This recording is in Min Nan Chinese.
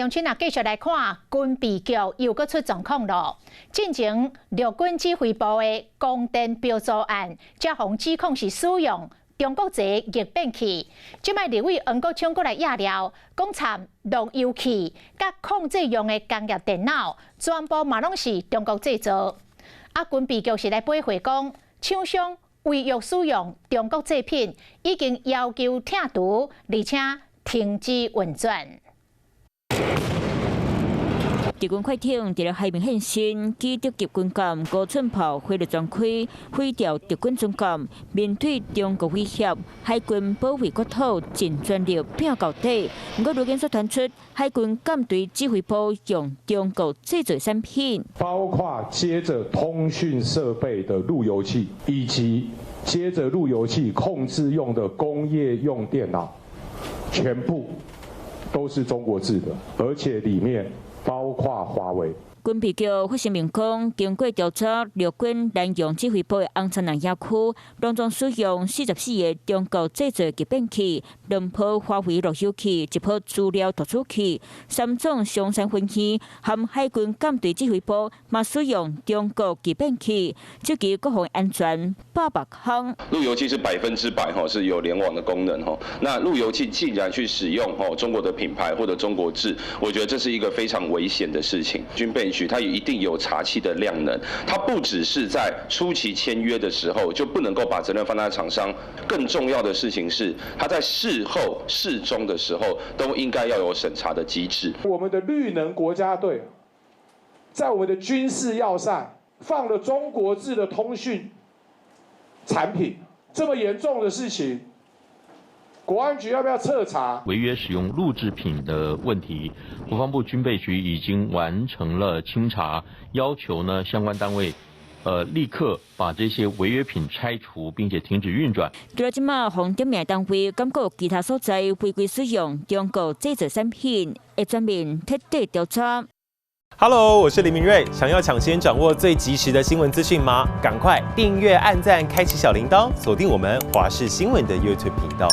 鄉親啊，繼續來看軍備局又閣出狀況囉。進前陸軍指揮部的光電標組案，才予指控是使用中國製逆變器。這擺立委黃國昌閣來掖料，講參路由器佮控制用的工業電腦，全部嘛攏是中國製造。啊，軍備局是來駁回講，廠商違約使用中國製品，已經要求拆除，而且停止運轉。敵軍快艇佇咧海面現身，基德級軍艦五寸炮火力全開，毀掉敵軍軍艦。面對中國威脅，海軍保衛國土盡全力拼到底。毋過，如今所傳出海軍艦隊指揮部用中國製造產品，包括接著通訊設備的路由器，以及接著路由器控制用的工業用電腦，全部都是中國製的，而且裡面包括華為。軍備局發聲明講，經過調查，陸軍南洋指揮部的紅杉林野區，攏總使用44個中國製造逆變器，兩部華為路由器，一部資料讀取器，三總松山分院和海軍艦隊指揮部嘛使用中國逆變器，涉及國防安全百項。路由器是100%哈是有聯網的功能哈，那路由器竟然去使用吼中國的品牌或者中國製，我覺得這是一個非常危險的事情。軍備局它也一定有查緝的量能，它不只是在初期簽約的時候就不能夠把責任放在廠商，更重要的事情是，它在事後事中的時候都應該要有審查的機制。我們的綠能國家隊，在我們的軍事要塞放了中國製的通訊產品，這麼嚴重的事情，國安局要不要徹查？違約使用陸製品的問題，國防部軍備局已經完成了清查，要求呢相關單位，立刻把這些違約品拆除，並且停止運轉。除了這馬予點名單位感覺其他所在違規使用中國製造產品，會全面徹底調查。 Hello，我是林明瑞，想要搶先掌握最及時的新聞資訊嗎？趕快訂閱、按讚、開啟小鈴鐺，鎖定我們華視新聞的 YouTube 頻道。